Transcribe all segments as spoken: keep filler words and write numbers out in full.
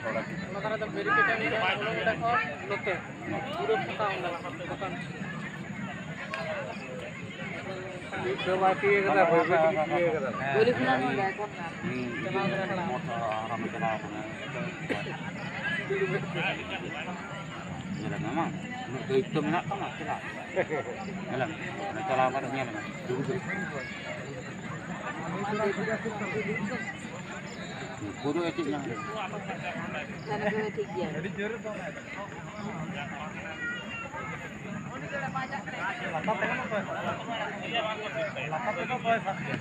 ᱚᱱᱟ ᱫᱷᱟᱨᱮ ᱫᱚ ᱵᱮᱨᱤᱠᱮᱰ ᱮᱢ ᱦᱩᱭᱩᱜᱼᱟ, ᱚᱱᱟ ᱫᱷᱟᱨᱮ ᱠᱷᱚᱱ ᱱᱚᱛᱮ ᱯᱩᱨᱟᱹ ᱯᱷᱟᱸᱠᱟ ᱚᱱᱟ ᱫᱚᱠᱟᱱ᱾ ᱢᱤᱫ ᱫᱚ ᱵᱟᱭ ᱛᱤᱭᱟᱹᱜ ᱠᱟᱫᱟ, ᱵᱟᱹᱭ ᱵᱟᱹᱭ ᱛᱮᱜᱮ ᱛᱤᱭᱟᱹᱜ ᱠᱟᱫᱟ᱾ ᱜᱚᱞᱤ ᱠᱷᱚᱱᱟᱜ ᱱᱚᱰᱮ ᱠᱚ ᱦᱩᱸ, ᱪᱟᱞᱟᱣ ᱠᱟᱱᱟ᱾ ᱢᱚᱴᱚᱨ ᱦᱟᱨᱟᱢ ᱪᱟᱞᱟᱣ ᱠᱟᱱᱟ᱾ ᱧᱮᱞ ᱢᱮ ᱢᱟ, ᱩᱱᱟᱹᱜ ᱫᱟᱭᱤᱛᱛᱚ ᱢᱮᱱᱟᱜ ᱛᱟᱢᱟ, ᱪᱟᱞᱟᱜ᱾ ᱧᱮᱞ ᱢᱮ, ᱪᱟᱞᱟᱣ ᱠᱟᱛᱮ ᱧᱮᱞ ᱢᱮ, ᱫᱩᱲᱩᱵ ᱨᱮ᱾ ᱩᱱᱠᱩ ᱫᱚ ᱪᱮᱫ ᱧᱟᱢ ᱞᱮᱱᱟ? ᱞᱟᱛᱟᱨ ᱛᱮᱜᱮ ᱢᱟ ᱵᱟᱭ ᱥᱟᱵ ᱜᱮᱭᱟ᱾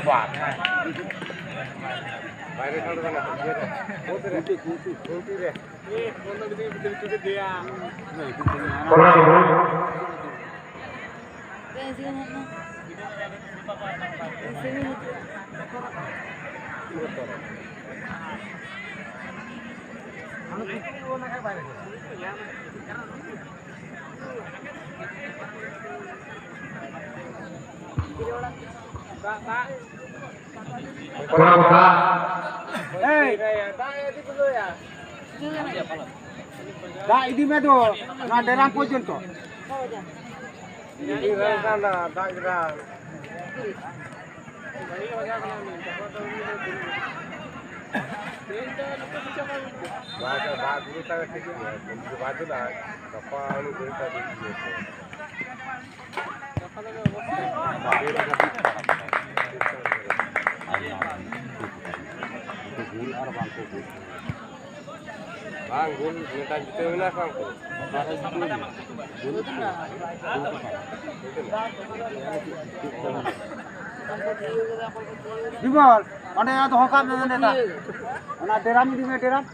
ᱵᱟᱝ᱾ ᱵᱟᱭᱨᱮ ᱠᱷᱟᱱ ᱫᱚ ᱵᱟᱝ, ᱤᱭᱟᱹ ᱨᱮ᱾ ᱜᱩᱱᱴᱤ, ᱜᱩᱱᱴᱤ, ᱜᱩᱱᱴᱤ ᱨᱮ᱾ ᱠᱚᱲᱟ ᱠᱚ᱾ ᱠᱚᱲᱟ ᱠᱚ ᱫᱟᱜ᱾ ᱮᱭ, ᱫᱟᱜ ᱤᱫᱤ ᱢᱮ ᱫᱚ, ᱱᱚᱣᱟ ᱰᱮᱨᱟᱢ ᱯᱚᱨᱡᱚᱱᱛᱚ᱾ ᱤᱫᱤ ᱵᱟᱝ ᱜᱟᱱᱚᱜᱼᱟ, ᱫᱟᱜ ᱠᱮᱫᱟ᱾ ᱵᱟᱭ ᱫᱟᱜ, ᱫᱟᱜ ᱜᱩᱨᱩ ᱛᱟᱦᱮᱸ ᱴᱷᱤᱠ ᱜᱮᱭᱟ, ᱠᱤᱱᱛᱩ ᱵᱟᱭ ᱫᱟᱜ, ᱜᱟᱯᱟ ᱩᱱᱤ ᱜᱩᱨᱩ ᱛᱟᱦᱮᱸ ᱴᱷᱤᱠ ᱜᱮᱭᱟ᱾ ᱜᱩᱞ ᱟᱨ ᱵᱟᱝ ᱠᱚ ᱜᱩᱞ᱾ ᱵᱟᱝ, ᱜᱩᱞ ᱢᱤᱫᱴᱟᱝ ᱡᱤᱛᱟᱹᱣ ᱢᱮᱱᱟᱜ ᱠᱚᱣᱟ ᱩᱱᱠᱩ᱾ ᱚᱠᱟᱨᱮ ᱡᱤᱛᱟᱹᱣ ᱢᱮᱱᱟᱜ? ᱜᱩᱞ ᱠᱚ ᱵᱟᱝ᱾ ᱜᱩᱞ ᱠᱚ ᱵᱟᱝ᱾ ᱵᱤᱢᱚᱞ, ᱚᱸᱰᱮ ᱫᱚᱦᱚ ᱠᱟᱜ ᱢᱮ, ᱚᱸᱰᱮ ᱫᱟᱜ᱾ ᱚᱱᱟ ᱰᱮᱨᱟᱢ ᱤᱫᱤ ᱢᱮ, ᱰᱮᱨᱟᱢ᱾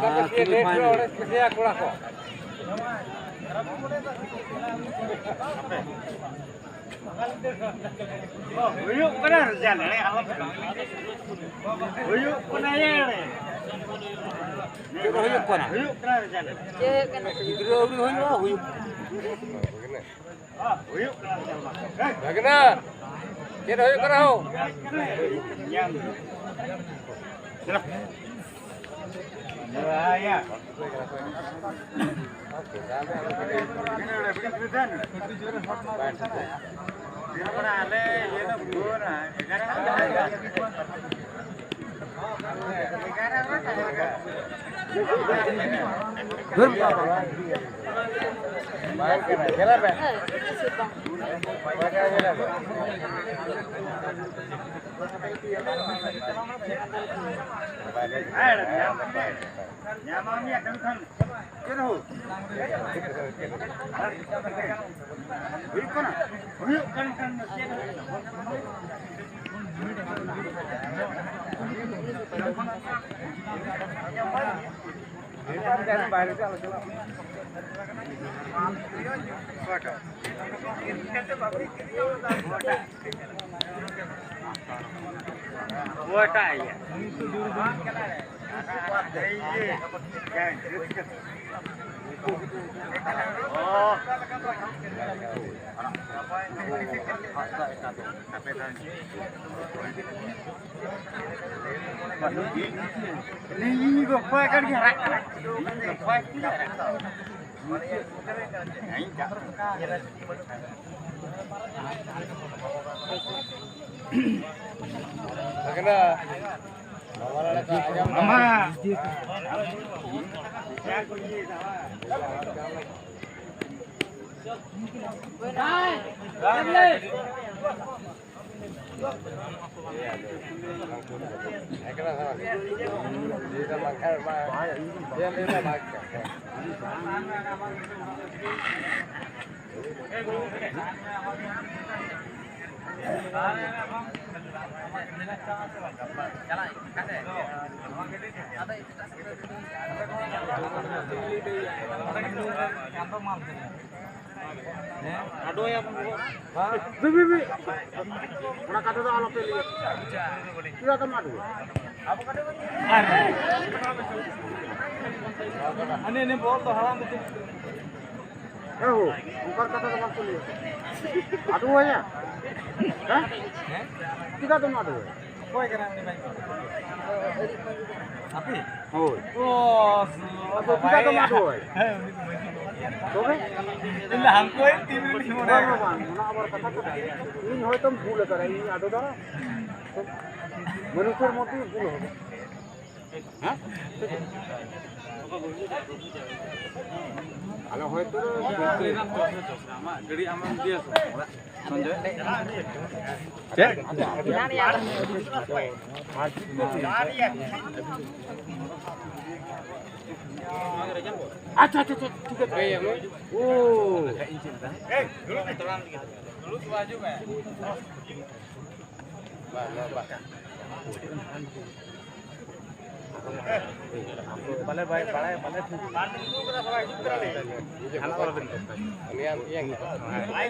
ᱦᱮᱸ, ᱥᱮᱢᱤ ᱯᱷᱟᱭᱱᱟᱞ᱾ ᱦᱩᱭᱩᱜ ᱠᱟᱱᱟ ᱨᱮᱡᱟᱞᱴ᱾ ᱦᱩᱭᱩᱜ ᱠᱟᱱᱟ ᱭᱟ᱾ ᱪᱮᱫ ᱦᱩᱭᱩᱜ ᱠᱟᱱᱟ? ᱦᱩᱭᱩᱜ ᱠᱟᱱᱟ ᱨᱮᱡᱟᱞᱴ᱾ ᱪᱮᱫ ᱦᱩᱭᱩᱜ ᱠᱟᱱᱟ? ᱜᱤᱫᱽᱨᱟᱹ ᱟᱹᱣᱨᱤ ᱦᱩᱭᱩᱜᱼᱟ, ᱦᱩᱭᱩᱜ ᱠᱟᱱᱟ᱾ ᱦᱩᱭᱩᱜ ᱠᱟᱱᱟ ᱨᱮᱡᱟᱞᱴ᱾ ᱵᱷᱟᱜᱽᱱᱟ, ᱪᱮᱫ ᱦᱩᱭᱩᱜ ᱠᱟᱱᱟ ᱦᱳ? ᱧᱟᱢ᱾ ᱪᱚᱞᱚ᱾ ᱭᱟ᱾ ᱧᱟᱢᱟᱢ ᱭᱟ ᱠᱟᱹᱢᱤ ᱠᱷᱟᱱ᱾ ᱪᱮᱫ ᱦᱚᱸ? ᱦᱩᱭᱩᱜ ᱠᱟᱱᱟ? ᱦᱩᱭᱩᱜ ᱠᱟᱱ ᱠᱷᱟᱱ ᱫᱚ ᱪᱮᱫ ᱦᱚᱸ? ᱚᱠᱟᱴᱟᱜ? ᱚᱠᱟᱴᱟᱜ ᱤᱭᱟᱹ? ᱟᱫᱚ ᱭᱟ ᱵᱚᱱ ᱫᱩ, ᱫᱩ, ᱫᱩ᱾ ᱚᱱᱟ ᱠᱟᱛᱷᱟ ᱫᱚ ᱟᱞᱚᱯᱮ ᱞᱟᱹᱭᱟ᱾ ᱪᱮᱫᱟᱜ ᱫᱚᱢ ᱟᱫ ᱜᱚᱫᱟ? ᱟᱨ ᱦᱟᱱᱮ, ᱦᱟᱱᱮ ᱵᱚᱞ ᱫᱚ ᱦᱟᱲᱟᱢ ᱫᱚ ᱪᱮᱫ? ᱮ ᱦᱳ, ᱚᱱᱠᱟᱱ ᱠᱟᱛᱷᱟ ᱫᱚ ᱵᱟᱝ ᱠᱚ ᱞᱟᱹᱭᱟ᱾ ᱟᱫ ᱜᱚᱭᱟ? ᱦᱮᱸ? ᱪᱮᱫᱟᱜ ᱫᱚᱢ ᱟᱫ ᱜᱚᱭᱟ? ᱚᱠᱚᱭ ᱠᱟᱱᱟᱭ ᱩᱱᱤ ᱢᱟᱹᱡᱷᱤ? ᱟᱯᱮ? ᱦᱳᱭ᱾ ᱚ, ᱟᱫᱚ ᱪᱮᱫᱟᱜ ᱫᱚᱢ ᱟᱫ ᱜᱚᱭᱟ? ᱦᱮᱸ, ᱩᱱᱤ ᱫᱚ ᱢᱟᱹᱡᱷᱤ ᱵᱟᱵᱟ᱾ ᱛᱚᱵᱮ? ᱤᱧ ᱫᱚ ᱦᱟᱱᱠᱩ ᱛᱤᱱ ᱨᱮᱞᱤᱧ ᱢᱚᱱᱮ ᱵᱟᱝ, ᱵᱟᱝ, ᱵᱟᱝ, ᱚᱱᱟ ᱟᱵᱟᱨ ᱠᱟᱛᱷᱟ ᱠᱟᱱᱟ᱾ ᱤᱧ ᱦᱚᱭᱛᱚᱢ ᱵᱷᱩᱞ ᱟᱠᱟᱫᱟ, ᱤᱧ ᱟᱫ ᱫᱟᱲᱮᱭᱟᱜᱼᱟ? ᱢᱟᱱᱩᱥᱮᱨ ᱢᱚᱫᱽᱫᱷᱮ ᱵᱷᱩᱞ ᱦᱚᱸ᱾ ᱦᱮᱸ? ᱟᱞᱮ ᱦᱚᱭᱛᱳ ᱪᱮᱫ? ᱟᱪᱪᱷᱟ, ᱟᱪᱪᱷᱟ, ᱟᱪᱪᱷᱟ, ᱴᱷᱤᱠ ᱟᱪᱷᱮ᱾ ᱳ᱾ ᱵᱟᱞᱮ ᱵᱟᱭ ᱵᱟᱲᱟᱭ, ᱵᱟᱞᱮ ᱴᱷᱤᱠ᱾ ᱦᱟᱱᱟ ᱵᱟᱞᱮ ᱵᱮᱱ ᱠᱚᱨᱛᱟ᱾ ᱩᱱᱤᱭᱟᱜ ᱤᱭᱟᱹ ᱜᱮ᱾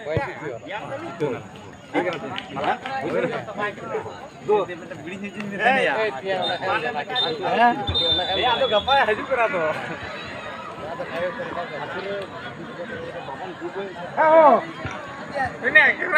ᱦᱳᱭ, ᱴᱷᱤᱠ ᱜᱮᱭᱟ᱾ ᱴᱷᱤᱠ ᱜᱮᱭᱟ᱾ ᱢᱟᱞᱟ? ᱫᱩ᱾ ᱵᱤᱲᱤ ᱧᱩ ᱪᱩᱧ ᱢᱮᱛᱟᱭᱟ᱾ ᱦᱮᱸ? ᱮᱭ, ᱟᱫᱚ ᱜᱟᱯᱟ ᱦᱤᱡᱩᱜ ᱠᱟᱱᱟ ᱛᱚ᱾ ᱦᱮᱸ, ᱚ᱾ ᱩᱱᱤ ᱮᱠᱫᱚᱢ